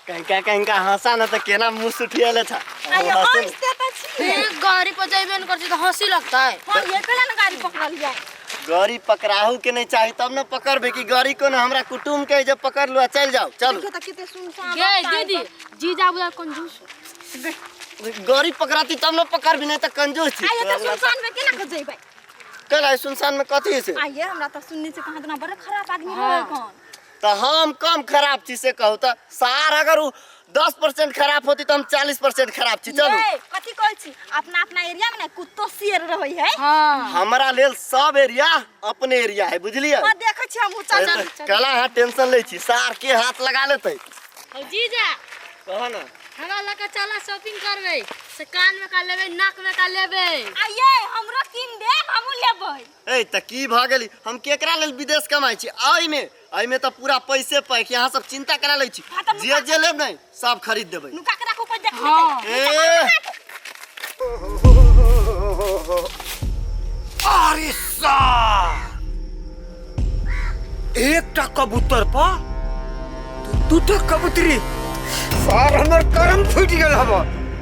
कहीं कहीं का हंसा न त केना मुंह सुठियल छ। आइए हंसते त छी। ए, गाड़ी पर जइबे न करছি त हंसी लगता है। हां, ये कला न गाड़ी पकड़ल जाए। गाड़ी पकड़ाहू के नहीं चाही तब न पकड़बे कि गाड़ी को न हमरा कुटुम के जब पकड़ लुआ चल जाओ। चलू। देखियो त किते सुनसान गे रास्ता है। दीदी, जीजा बुझा कंजूस। गाड़ी पकड़ाती तब न पकड़बी, नहीं त कंजूस छी। आइए त सुनसान में केना के जइबै? कल आइ सुनसान में कथी से? आइए हमरा त सुनने से कहाँ तना बड़े खराब आदमी हाँ। रहे कौन। त हम कम खराब छी से कहू त सार अगर उ 10% खराब होती त हम 40% खराब छी। चलू। ये कथी कहै छी, अपना अपना एरिया में ना कुत्तो शेर रहै है। हां, हमरा लेल सब एरिया अपने एरिया है, बुझलियै? हां, देखै छी हम। चल चल। कला अहाँ टेंशन लै छी, सार के हाथ लगा लेतै। हौ जीजा, कह ना। हमरा लऽ के चला शॉपिंग करबै, से कान में का लेबै, नाक में का लेबै। आइए हमरो कीन देब, हमहूँ लेबै। ए त की भऽ गेली? हम केकरा लेल विदेश कमाइ छी? एहिमे त पूरा पैसे पैक, अहाँ सब चिंता करा लै छी। हाँ, त जे जे लेब नै सब खरीद देबै। नुका के राखू पर देख। हाँ। लेतै। ए अरे सार, एकटा कबूतर पर दूटा कबूतरी। सार, हमर कर्म फूटि गेल हब।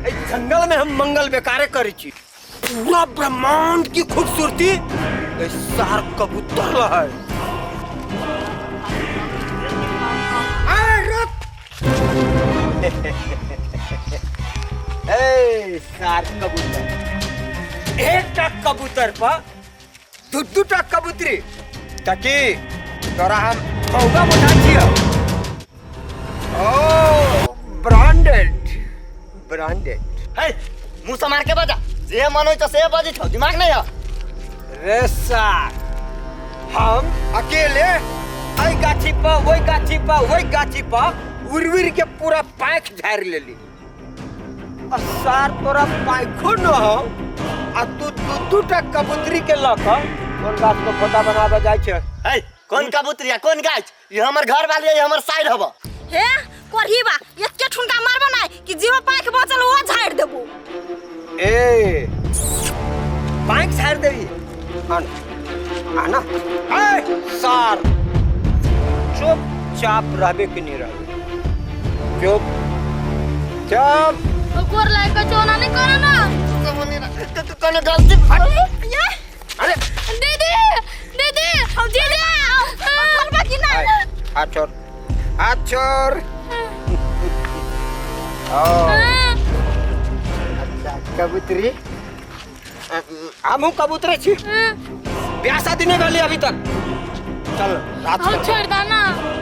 एहि जंगल में हम मंगल बेकारे करै छी। पूरा ब्रह्मांड की खूबसूरती एहि सार कबूतर लहै। ए, रुक। ए सार कबूतर, एकटा कबूतर पर दू दूटा कबूतरी, ताकि तोरा हम कौआ मोटा छियो। ओ ब्रांडेड ब्रांडेड। हे, मुंह समार के बजा, जे मन होइ त से बजै छौ, दिमाग नहीं है। रे सार, हम अकेले एहि गाछी पर, ओहि गाछी पर, ओहि गाछी पर उड़ि उड़ि के पूरा पाँखि झाड़ि लेली, आ सार तोरा पाँखो न हो आ तू दू दूटा कबूतरी के लऽ कऽ कोन गाछ पर खोता बनाबऽ जाइ छै? हे, कोन कबूतरी आ कोन गाछ? ई हमर घर वाली है, ई हमर साइड हब। हे कोढ़ीबा, एके ठुनका मारबो नै कि जीव पाँख बचल ओ झाड़ि देबो। ए पाँखि झाड़ि देबी? आन आना। ए सार, चुपचाप रहबे कि नहीं रहबे? चुप चुप। गोर लाग के चोना नहीं करो ना। कोनो गलती ये अरे दीदी, दीदी, हम जीजा बोलबा कि ना? हाथ छोड़, हाथ छोड़। ओ अच्छा कबूतरी, हमहूँ कबूतरे छी। ब्याह शादी नहीं भेली अभी तक। चल रात हम छोड़ दाना।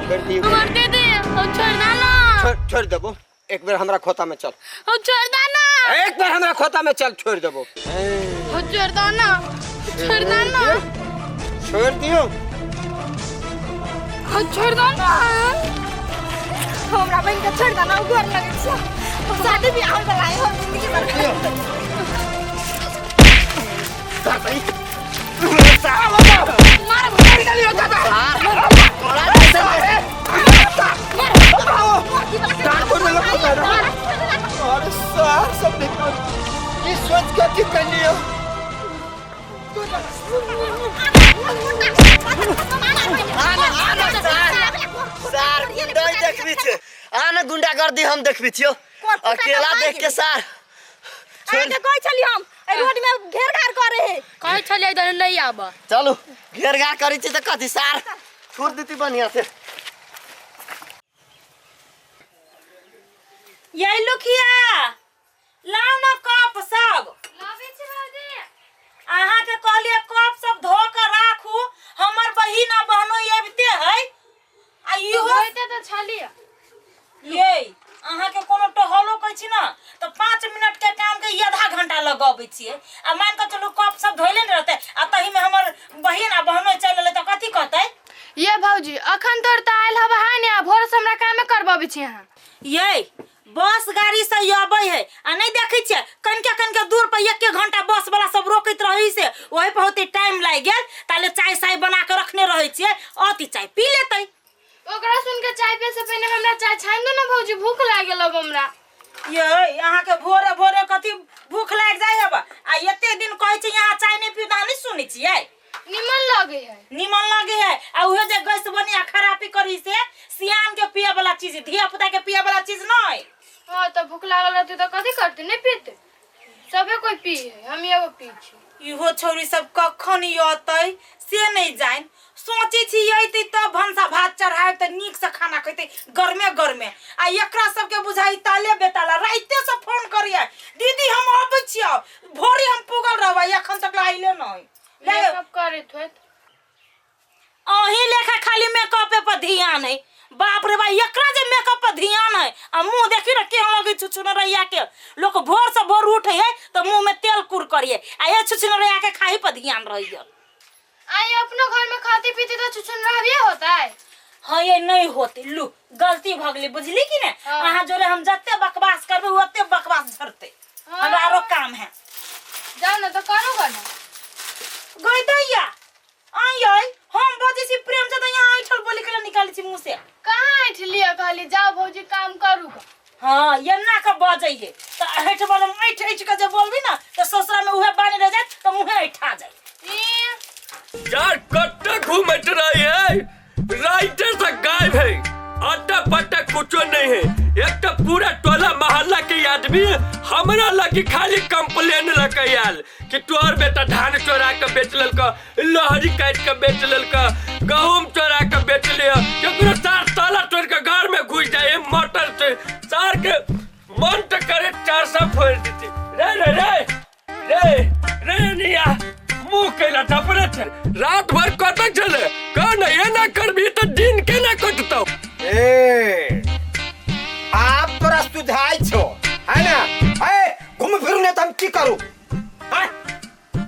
छोड़ दियौ। हमर दीदी, हम छोड़ दाना। छोड़ छोड़ देबो। एक बेर हमरा खोता में चल। हम छोड़ दाना। एक बेर हमरा खोता में चल, छोड़ देबो। हम छोड़ दाना, छोड़ दाना। छोड़ दियौ। हम छोड़ दाना। हमरा बहिन के छोड़ देना, गोर लगै छियौ। हम शादी बियाह होय वाला है, हम जिंदगी बर्बाद। मार। तोरा जैसे डांट को देलक खोता ना। अरे सार, सब देखो ई सोच के की कलियो। आना आना सार, सार गुंडा देखबी छे, आना गुंडागर्दी हम देखबी छियो अकेला देख के सार। अहाँके कहै छली हम एहि रोड में घेर घार करे है। कहै छलियै इधर नहीं आबऽ। चलू, घेर घार करै छी त कथी सार, छोड़ देती बढ़िया से। ये लुखिया, लाउ ना कप सब। लाबै छी भौजी। अहाँके कहलियै कप सब धो के राखू, हमर बहिन आ बहनोई अबिते है आ इहो होइते तऽ छलियै। ये अहाँके कोनो टहलो कहै छी ना तऽ 5 मिनट के काम के आधा घंटा लगबै छियै, आ मान के चलू कप सब धोइले ने रहतै आ तही में हमर बहिन आ बहनोई चलि एलै तऽ कथी कहतै? ये भौजी, अखन तोर तऽ आयल हब है ने, आ भोर से हमरा कामे करबबै छी अहाँ। ये बस गाड़ी से अबै है आ नहीं देखै छियै कनिके कनिके दूर पर एक एक घंटा बस वाला सब रोकैत रहै से ओहि पर होते टाइम लागि गेल, ताले चाय साय बना के रखने रहै छियै, अति चाय पी लेतै। ओकरा सुन के चाय पिए से पहिने हमरा चाय छानि दो ना भौजी, भूख लागि गेल अब हमरा। ये अहाँके भोरे भोरे कथी भूख लागि जाइ हब? आ एते दिन कहै छी यहाँ चाय नहीं पीउ तऽ अहाँ नहीं सुनै छियै। निमन लगे है। निमन लगे है आ उहे जे गैस बनी आ खराबी करी से सियान के पिए वाला चीज, धिया पुता के पिए वाला चीज नहीं। हाँ तो भूख लागल रहती तो कथी करती, नहीं पीते, सबे कोई पी है, हम एगो पी छी। इहो छौरी सब कखन अतै से नहीं जान, सोचे छी अइतै तब भनसा भात चढ़ाए त नीक से खाना खैतै गर्मे गर्मे। आ एकरा सबके बुझाई ताले बेताला, राइते से फोन करिए दीदी हम अबै छियौ, भोरे हम पुगल रहबै, एखन तक आइले नहीं। मेकअप करैत होइत। अही लेखा खाली मेकअपे पर ध्यान है। बाप रे बा, एकरा जे मेकअप पर ध्यान है आ मुंह देखी न केहन लगै छुछुनरैया के। लोक भोर से भोर उठे है तो मुंह में तेल कुर करिए, आ ये छुछुनरैया के खाही पर ध्यान रहिए। आई अपनो घर में खाती पीती तो छुछुन रहबिए होता है। हाँ ये नहीं होती, लू गलती भगली बुझली कि ने। हाँ। अहाँ जोरे हम जते बकवास करबे ओते बकवास झरते। हाँ। हमरा आरो काम है। जाओ ना तो करूँगा ना। गई दैया आई आई, हम बजै छी प्रेम से त यहाँ ऐठल बोली के निकालै छी मुंह से। कहाँ ऐठ लिया, कहली जाओ भौजी काम करूँगा। हाँ एना के बजै है त ऐठ बोलम, ऐठ ऐठ के जे बोलबी ना त ससुरा में उहे बानी रह जात त मुहे ऐठा जाय। यार कत्ते घूमत रही है, राइटर से गायब है, आटा पट्टा कुछो नहीं है। एक तो पूरा टोला मोहल्ला के आदमी हमरा लगी खाली कंप्लेन लके आयल कि तोहर बेटा धान चोरा के बेच लेलक, लहरी काट के बेच लेलक, गहूम चोरा के बेच लिया, केकरो सार ताला तोड़ के घर में घुस जाए मोटर से, सार के मन तो करे चार सौ फोड़ देती। रे रे रे रे रे निया मुंह कैला धपरे छे, रात भर कतक छले, कह न एना करबी त दिन केना कटतौ। ए आप तोरा सुझाइ छो है ना, ए घूम फिर ने त हम की करू? हैं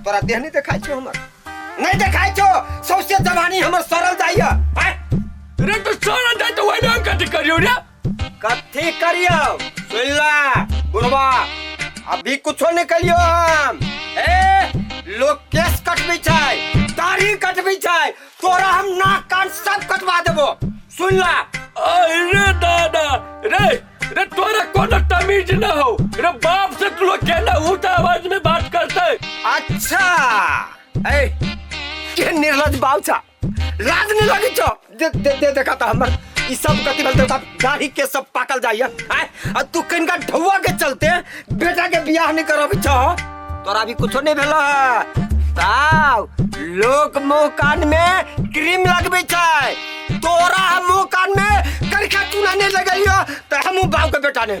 तोरा देह नहीं देखाइ छो, हमर नहीं देखाइ छो, सौसे जवानी हमर सरल जाइया। हैं रे तो सरल जाय त ओइमे हम कथी करियौ रे? कथी करियौ? सुन ला बुढ़वा, अभी कुछो नहीं करियो हम। ए लोग केस कटबै छै, दाढ़ी कटबै छै, तोरा हम नाक कान सब कटवा देबो, सुन ला। अरे दादा रे रे तोरा कोनो तमीज न हो रे, बाप से तू लोग केना ऊंचा आवाज में बात करते। अच्छा ए के निर्लज बाप छा, लाज नहीं लगी छो? दे दे दे देखा ता हमर ई सब कथी बोलते ता दाढ़ी के सब पाकल जाइया। आ तू किनका ढौआ के चलते बेटा के बियाह नहीं करबी छो, तोरा भी कुछो नहीं भेलो है। ताव लोग मुंह कान में क्रीम लगबै छै, तोरा हम मुंह कान में करखा चूना नहीं लगैयो त हमहू बाप के बेटा ने।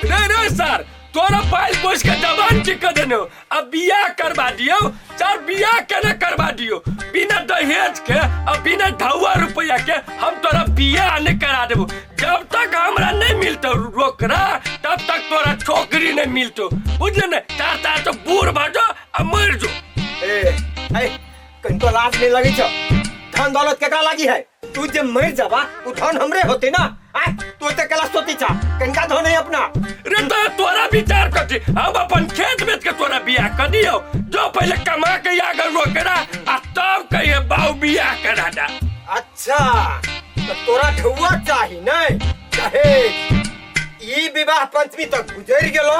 रे रे सर तोरा पाइल पोस के जवान की कर देनो, अब बियाह करवा दियो, सर बियाह केना करवा दियो बिना दहेज के और बिना ढौआ रुपया के हम तोरा बियाह नहीं करा देबो। जब तक हमरा नहीं मिलतो रोकड़ा तब तक तोरा छोकरी नहीं मिलतो, बुझले ने? तार तार तो बूढ़ भ जो आ मर जो। ए ए कहीं तो लाज नहीं लगी छो? धन दौलत केकरा लागी है? तू जे मर जाबा उ धन हमरे होते ना। आ तू ते कला सोती छा, कनका धन है अपना। रे तो तोरा विचार कथी, हम अपन खेत बेच के तोरा बियाह कर दियो, जो पहले कमा के आगर रोकड़ा आ तब कहिए बाऊ बियाह करा दा। अच्छा तो तोरा ढौआ चाही नहीं दहेज। ई विवाह पंचमी तक गुजर गेलो,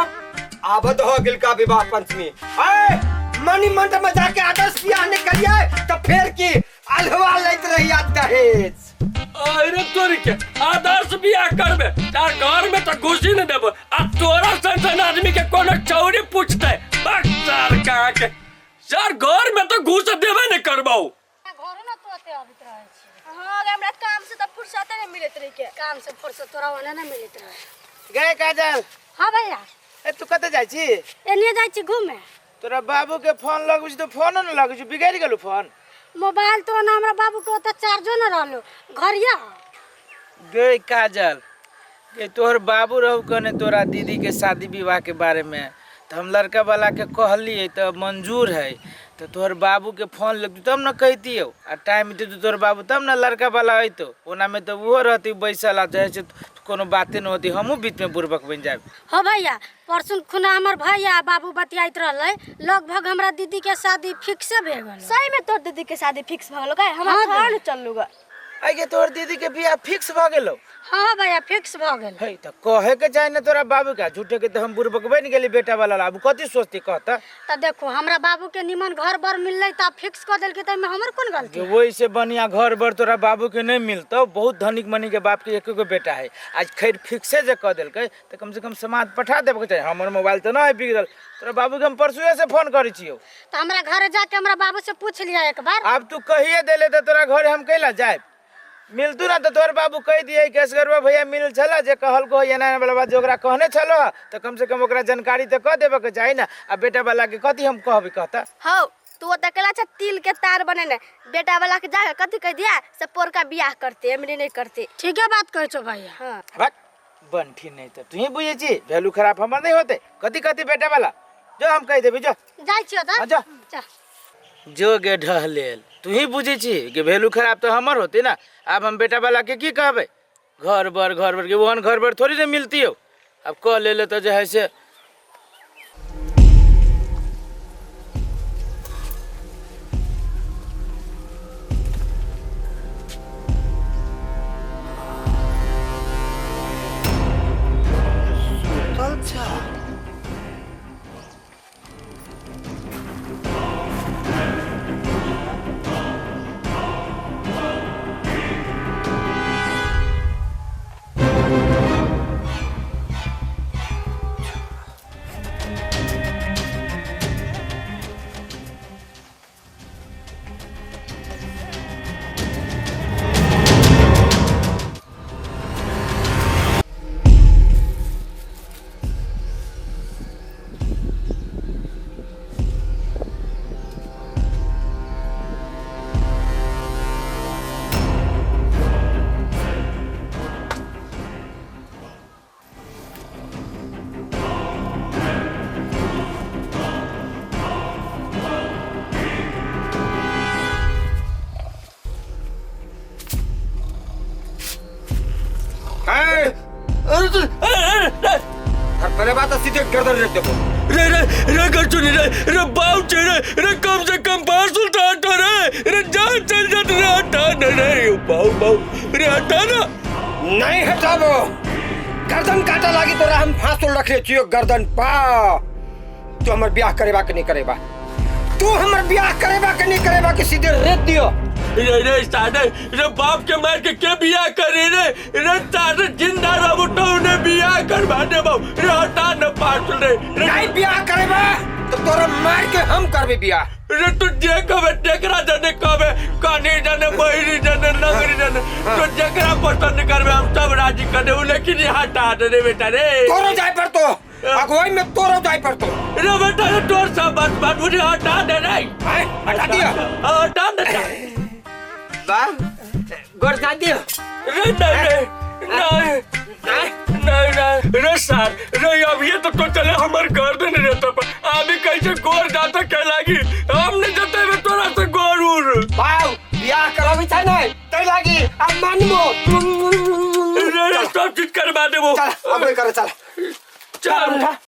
आबद हो गेल का विवाह पंचमी। ए मनी मंडप में जाके आदर्श बियाह नहीं करिए तो फिर की अलहवा लेत रही दहेज। अरे तोरी के आदर्श बियाह करबे तार घर में तो घुसी नहीं देबो, आ तोरा सन सन आदमी के कोनो चौरी पूछते बस सर कहाँ के सर घर में तो घुस देबे नहीं करबौ। हाँ हमरा काम से त फुर्सत नहीं मिलत रही के, काम से फुर्सत तोरा ओने ना मिलत रहे। गए काजल। हाँ भैया। ए तू कत जाय छी? एने जाय छी घूमे। तोरा बाबू के फोन लगबै छी तो फोनो न लगै छी, बिगड़ गेलौ फोन? मोबाइल तो ना हमरा बाबू के ओत चार्जो न रहलो घरिया। गए काजल, गे तोहर बाबू रहू कने तोरा दीदी के शादी विवाह के बारे में, तो हम लड़का वाला के कहलिए तो मंजूर है, तो तोहर बाबू के फोन लगतू तब न कहतियौ, आ टाइम देतू तोहर बाबू तब न लड़का वाला अयतो, ओना में तो उहो रहती बैसल आ जाइ छै कोनो बाते न होती, हमहूँ बीच में बुड़बक बनि जायब। हो भैया परसुन खुना हमर भैया बाबू बतियाइत रहलै, लगभग हमरा दीदी के शादी फिक्स भे गेल। सही में तोर दीदी के शादी फिक्स भ गेल का? हमरा हाँ थाह न चललू ग। आइ के तोहर दीदी के बियाह फिक्स भ गेलो? हाँ भैया फिक्स भ गेल। है त कहे के चाहे ना तोरा बाबू का, झूठे के तो हम बुड़बक बन गेली बेटा वाला। आब कथी सोचती कहता? त देखो हमरा बाबू के निमन घर बर मिललै त फिक्स क देलकै, त एहिमे हमर कोन गलती? वही से बढ़िया घर बर तोरा बाबू के नहीं मिलतो, बहुत धनिक मनी के बाप के एक गो बेटा है। आज खैर फिक्से जे क देलकै त कम से कम समाज पठा देबे के चाही। हमर मोबाइल त न है बिगड़ल, तोरा बाबू के हम परसुए से फोन करै छियौ। त हमरा घरे जाके हमरा बाबू से पूछ लिया एक बार। आब तू कहिए देले त तोरा घरे हम कैला जाए? मिलतू ना तो तोहर बाबू कह दिए कि असगरवा भैया मिल छला जे कहल को एना एना वाला बात जे ओकरा कहने छलो, तो कम से कम ओकरा जानकारी तो कह देबे के चाही ना। आ बेटा वाला के कथी हम कहबे कहता? हौ तू ओतऽ अकेला छ तिल के तार बनेने, बेटा वाला के जाके कथी कह दिया से पोरका बियाह करते एमरी नहीं करते। ठीके बात कहै छौ भैया। हाँ बक बंठी नहीं तो तू ही बुझे छी, वैल्यू खराब हमर नहीं होते। कथी कथी बेटा वाला जो हम कह देबी जो जाइ छियौ त। हाँ, जो। जा। जो गे ढहलेल तू ही बुझे छी कि वैल्यू खराब तो हमर होते ना। अब हम बेटा वाला के की कहबे? घर बर घर बर के ओहन घर बर थोड़ी ना मिलती हो। अब कह ले ले तो जे है से पहले बात सीधे गर्दन रख देबो। रे रे रे गर्चुनी रे रे बाप छे रे रे कम से कम पार्सल तो हटो रे रे जान चल जात रे हटा न रे बाऊ बाऊ रे हटा ना। नहीं हटाबो, गर्दन काटा लागी तोरा हम फांसुल रखले छियो गर्दन पा। तू हमर ब्याह करेबा के नहीं करेबा? तू हमर ब्याह करेबा के नहीं करेबा कि सीधे रेत दियो? रे रे साडे रे बाप के मार के के बियाह करे रे रे तारे जिंदा रहबो तो ने बियाह करबा देबो रे हटा न पार्सल रे। नहीं बियाह करेबा तो तोरा मार के हम करबे बियाह। रे तू जे कहबे तेकरा जने कहबे, कनी जने बहिरी जने नगरी जने तो जेकरा पसंद करबे हम सब राजी कर देबो, लेकिन ये हटा दे रे बेटा रे। तोरो जाय पड़तो अगुवाई में, तोरो जाय पड़तो रे बेटा रे, तोर सब बात बात मुझे हटा दे रे। हटा दिया, हटा दे बा गोर जा दियो रे। नहीं नहीं नहीं नहीं रे सर रे अब ये तो चले हमर गर्दन रे तो अभी कैसे गोर जाता के लागी हम नहीं जते में तोरा से गोर उर बाऊ बियाह कराबी छै नै तै लागी अब मानबो रे रे सब चीज करवा देबो। चल अब करे चल चल।